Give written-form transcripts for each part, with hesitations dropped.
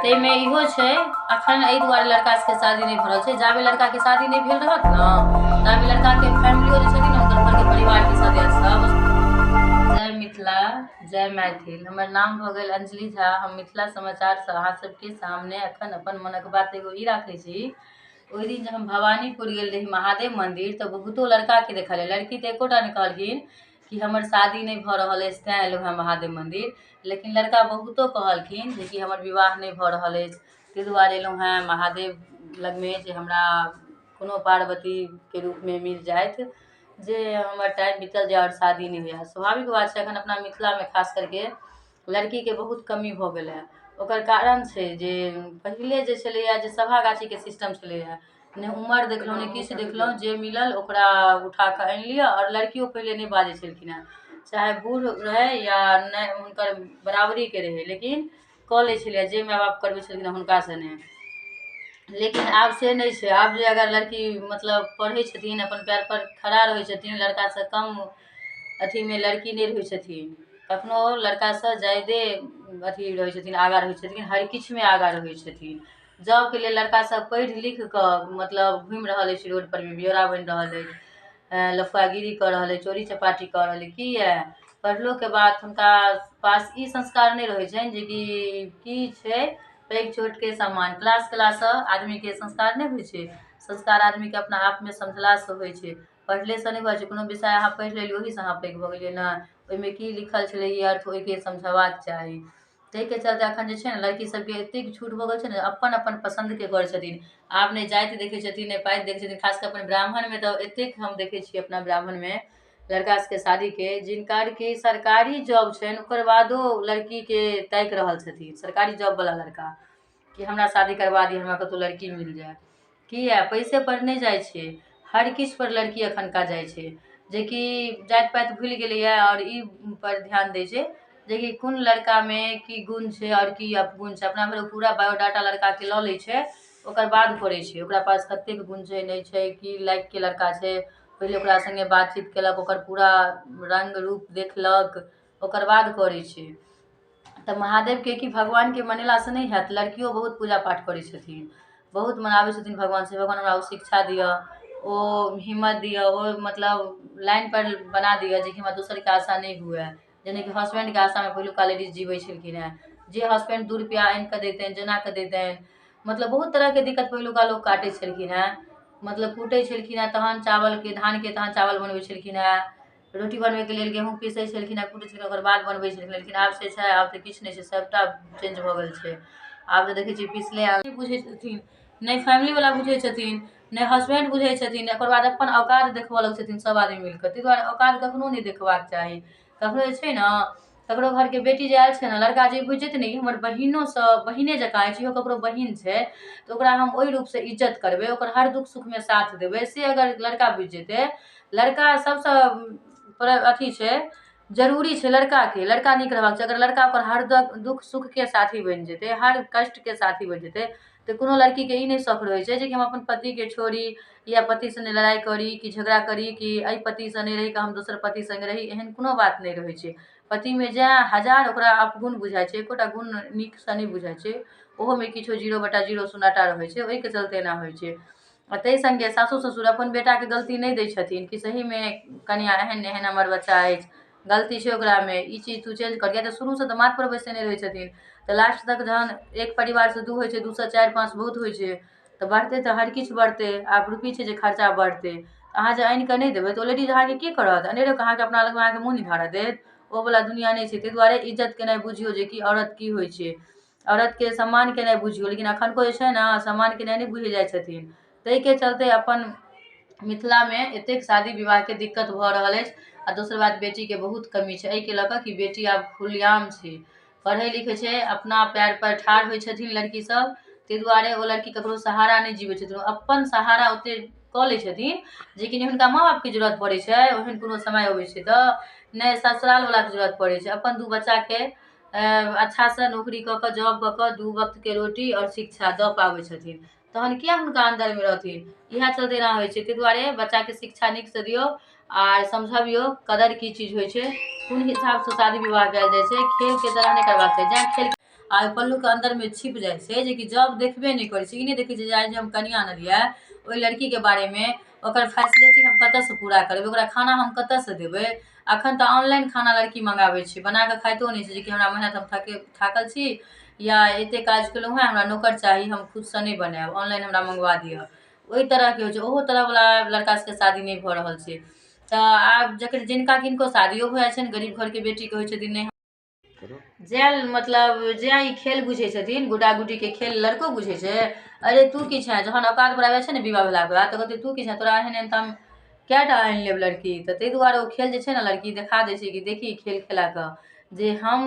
ताहिमे इहो छै, अखन एहि दुआरे लड़का सबके शादी नहि भऽ रहल छै। जाबे लड़काके शादी नहि भेल रहत ने, ताबे लड़काके फैमिलियो जे छथिन ने, हुनकर घरके परिवारके सदस्य सब। जय मिथिला, जय मैथिल। हमर नाम भऽ गेल अंजलि झा। हम मिथिला समाचारसँ अहाँ सबके सामने अखन अपन मनक बात एगो ई राखै छी। ओहि दिन जे हम भवानीपुर गेल रही महादेव मन्दिर, तऽ बहुतो लड़काके देखलियै, लड़की तऽ एकोटा नहि कहलखिन कि हमर शादी नहि भऽ रहल अछि तैँ एलहुँ हेँ महादेव मन्दिर। लेकिन लड़का बहुतो कहलखिन जेकि हमर विवाह नहि भऽ रहल अछि, ताहि दुआरे एलहुँ हेँ महादेव लगमे जे हमरा कोनो पार्वतीके रूपमे मिल जाथि जे हमर टाइम बीतल जाय आओर शादी नहि हुए। स्वाभाविक बात छै, एखन अपना मिथिलामे खास करके लड़कीके बहुत कमी भऽ गेल हँ। ओकर कारण छै जे पहिले जे छलैए जे सभा गाछीके सिस्टम छलैए, नहि उमर देखलहुँ, नहि किछु देखलहुँ, जे मिलल ओकरा उठा कऽ आनि लिअ। आओर लड़कियो पहिले नहि बाजै छलखिन हेँ, चाहे बूढ़ रहै या नहि हुनकर बराबरीके रहै, लेकिन कऽ लै छलैए जे माय बाप करबै छलखिन हेँ हुनका सने। लेकिन आब से नहि छै। आब जे अगर लड़की मतलब पढ़ै छथिन, अपन पएरपर खड़ा रहै छथिन, लड़कासँ कम अथीमे लड़की नहि रहै छथिन। कखनो लड़कासँ जादे अथी रहै छथिन, आगाँ रहै छथिन, हर किछुमे आगाँ रहै छथिन। जॉबके लेल लड़का सब पढ़ि लिख कऽ मतलब घुमि रहल अछि रोडपर मे, बेयोरा बनि रहल अछि, लफुआगिरी कऽ रहल अछि, चोरी चपाटी कऽ रहल अछि। किया पढ़लोके बाद हुनका पास ई संस्कार नहि रहै छनि जेकि की छै पैघ छोटके सम्मान। क्लास केलासँ आदमीके संस्कार नहि होइ छै। संस्कार आदमीके अपना आपमे समझलासँ होइ छै, पढ़लेसँ नहि होइ छै। कोनो विषय अहाँ पढ़ि लेलियै, ओहीसँ अहाँ पैघ भऽ गेलियै? नहि। ओहिमे की लिखल छलै ई अर्थ ओहिके समझबाक चाही। ताहिके चलते एखन जे छै ने लड़की सबके एतेक छूट भऽ गेल छै ने, अपन अपन पसन्दके करै छथिन। आब नहि जाति देखै छथिन, नहि पाति देखै छथिन। खास कऽ अपन ब्राह्मणमे तऽ एतेक हम देखै छियै, अपना ब्राह्मणमे लड़का सबके शादीके जिनकर कि सरकारी जॉब छनि, ओकर बादो लड़कीके ताकि रहल छथिन सरकारी जॉबवला लड़का कि हमरा शादी करबा दिअ, हमरा कतहु लड़की मिल जाय। किया पैसे पर नहि जाइ छै, हर किछु पर लड़की एखनका जाइ छै, जेकि जाति पाति भूलि गेलैए आओर ई पर ध्यान दै छै जेकि कोन लड़कामे की गुण छै आओर की अपगुण छै। अपना भरि ओ पूरा बायोडाटा लड़काके लऽ लै छै, ओकर बाद करै छै। ओकरा पास कतेक गुण छै, नहि छै, की लायकके लड़का छै, पहिले ओकरा सङ्गे बातचीत केलक, ओकर पूरा रङ्ग रूप देखलक, ओकर बाद करै छै। तऽ महादेवके की भगवानके मनेलासँ नहि हैत। लड़कियो बहुत पूजा पाठ करै छथिन, बहुत मनाबै छथिन भगवानसँ, भगवान हमरा ओ शिक्षा दिअ, ओ हिम्मत दिअ, ओ मतलब लाइनपर बना दिअ जेकि हमरा दोसरके आशा नहि हुए। जेनाकि हसबैंडके आशामे पहिलुका लेडीज जीबै छलखिन हेँ, जे हसबैंड 2 रुपैआ आनि कऽ दैतनि, जेना कऽ दैतनि। मतलब बहुत तरहके दिक्कत पहिलुका लोक काटै छलखिन हेँ। मतलब कूटै छलखिन हेँ तहन चावलके, धानके, तहन चावल बनबै छलखिन हेँ। रोटी बनबैके लेल गेहूँ पीसै छलखिन हेँ, कूटै छलखिन, ओकर बाद बनबै छलखिन। लेकिन आब से छै? आब तऽ किछु नहि छै, सभटा चेंज भऽ गेल छै। आब तऽ देखै छियै पिसले नहि बुझै छथिन, नहि फैमिलीवला बुझै छथिन, नहि हसबैंड बुझै छथिन। एकर बाद अपन औकात देखबऽ लगै छथिन सभ आदमी मिलि कऽ। ताहि दुआरे औकात कखनो नहि देखबाक चाही ककरो। जे छै ने ककरो घरके बेटी जे आयल छै ने, लड़का जे बुझि जेतै ने, ई हमर बहिनोसँ बहिने जकाँ अछि, इहो ककरो बहिन छै, तऽ ओकरा हम ओहि रूपसँ इज्जत करबै, ओकर हर दुःख सुखमे साथ देबै, से अगर लड़का बुझि जेतै। लड़का सभसँ अथी छै, जरूरी छै लड़काके, लड़का नीक रहबाक चाही। अगर लड़का ओकर हर दुःख सुखके साथी बनि जेतै, हर कष्टके साथी बनि जेतै, तऽ कोनो लड़कीके ई नहि शौक रहै छै जेकि हम अपन पतिके छोड़ी या पति सङ्गे लड़ाइ करी कि झगड़ा करी कि एहि पतिसँ नहि रहि कऽ हम दोसर पति सङ्गे रही, एहन कोनो बात नहि रहै छै। पतिमे जएह हजार ओकरा अपगुण बुझाइ छै, एकोटा गुण नीकसँ नहि बुझाइ छै, ओहोमे किछो 0/0 सन्नाटा रहै छै, ओहिके चलते एना होइ छै। आ ताहि सङ्गे सासो ससुर अपन बेटाके गलती नहि दै छथिन कि सहीमे कनिआँ एहन एहन हमर बच्चा अछि, गलती छै ओकरामे, ई चीज तू चेंज कर। किएक तऽ शुरूसँ तऽ माथपर बैसेने रहै छथिन, तऽ लास्ट तक जहन एक परिवारसँ दू होइ छै, दूसँ चारि पाँच बहुत होइ छै, तऽ बढ़तै तऽ हर किछु बढ़तै। आब रुपी छै जे खर्चा बढ़तै, अहाँ जे आनि कऽ नहि देबै तऽ ओ लेडीज अहाँके की करत? अनेरोके अहाँके अपना लगमे अहाँके मुँह निहारऽ देत? ओवला दुनिआँ नहि छै। ताहि दुआरे इज्जत केनाइ बुझियौ जे कि औरत की होइ छै, औरतके सम्मान केनाइ बुझियौ। लेकिन एखनको जे छै ने सम्मान केनाइ नहि बुझै जाइ छथिन। ताहिके चलते अपन मिथिलामे एतेक शादी विवाहके दिक्कत भऽ रहल अछि। आ दोसर बात, बेटीके बहुत कमी छै, एहिके लऽ कऽ कि बेटी आब खुलेआम छै, पढ़ै लिखै छै, अपना पएर पर ठाढ़ होइ छथिन लड़कीसभ। ताहि दुआरे ओ लड़की ककरो सहारा नहि जीबै छथिन, ओ अपन सहारा ओतेक कऽ लै छथिन जेकि नहि हुनका माँ बापके जरूरत पड़ै छै ओहन कोनो समय अबै छै तऽ नहि ससुरालवलाके जरूरत पड़ै छै। अपन दू बच्चाके अच्छासँ नौकरी कऽ कऽ, जॉब कऽ कऽ दू वक्तके रोटी आओर शिक्षा दऽ पाबै छथिन, तहन किया हुनका अन्दरमे रहथिन? इएह चलते एना होइ छै। ताहि दुआरे बच्चाके शिक्षा नीकसँ दियौ आर समझबियौ कदर की चीज होइ छै, कोन हिसाबसँ शादी विवाह कयल जाइ छै। खेलके तरह नहि करबाक चाही। जहाँ खेल आ ओहि पल्लूके अन्दरमे छिप जाइ छै, जेकि जॉब देखबे नहि करै छै। ई नहि देखै छै जे आइ जे हम कनिआँ आनलियै ओहि लड़कीके बारेमे ओकर फैसिलिटी हम कतऽसँ पूरा करबै, ओकरा खाना हम कतऽसँ देबै। अखन तऽ ऑनलाइन खाना लड़की मङ्गाबै छै, बना कऽ खाइतो नहि छै, जेकि हमरा मेहनत, हम थाकल छी या एतेक काज केलहुँ हेँ, हमरा नौकर चाही, हम खुदसँ नहि बनायब, ऑनलाइन हमरा मङ्गवा दिअ। ओहि तरहके होइ छै। ओहो तरहवला लड़का सबके शादी नहि भऽ रहल छै। तऽ आब जकर जिनका किनको शादियो भऽ जाइ छनि, गरीब घरके बेटीके होइ छथिन नहि जैल, मतलब जैं ई खेल बुझै छथिन, गुड्डा गुड्डीके खेल लड़को बुझै छै। अरे तू की छेँ, जहन औकात पर आबै छै ने विवाह भेलाके बाद, तऽ कहतै तू की छेँ, तोरा एहन एहन तऽ हम कए टा आनि लेब लड़की। तऽ ताहि दुआरे ओ खेल जे छै ने, लड़की देखा दै छै कि देखी खेल खेला कऽ जे हम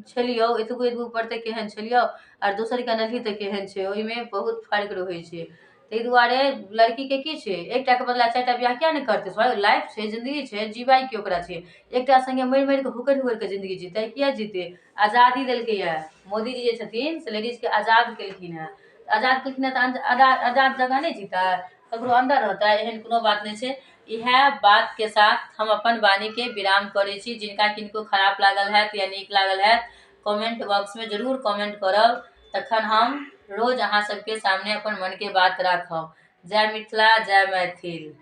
छलियौ एतबो एतबो पर तऽ केहन छलियौ, आर दोसरके अनलही तऽ केहन छै, ओहिमे बहुत फर्क रहै छै। ताहि दुआरे लड़कीके की छै, एकटाके बदला 4टा बियाह किया नहि करतै? लाइफ छै, जिन्दगी छै, जीबाइके ओकरा छै। एकटा सङ्गे मरि मरि कऽ हुकरि हुकरि कऽ जिन्दगी जीतै, किया जीतै? आजादी देलकैए मोदीजी जे छथिन से लेडीजके आजाद केलखिन हेँ। आजाद केलखिन हेँ तऽ आजाद जकाँ नहि जीतै, ककरो अन्दर रहतै? एहन कोनो बात नहि छै। इएह बातके साथ हम अपन वाणीके विराम करै छी। जिनका किनको खराब लागल हैत या नीक लागल हैत, कमेंट बॉक्समे जरूर कमेंट करब, तखन हम रोज अहाँ सबके सामने अपन मनके बात राखब। जय मिथिला, जय मैथिल।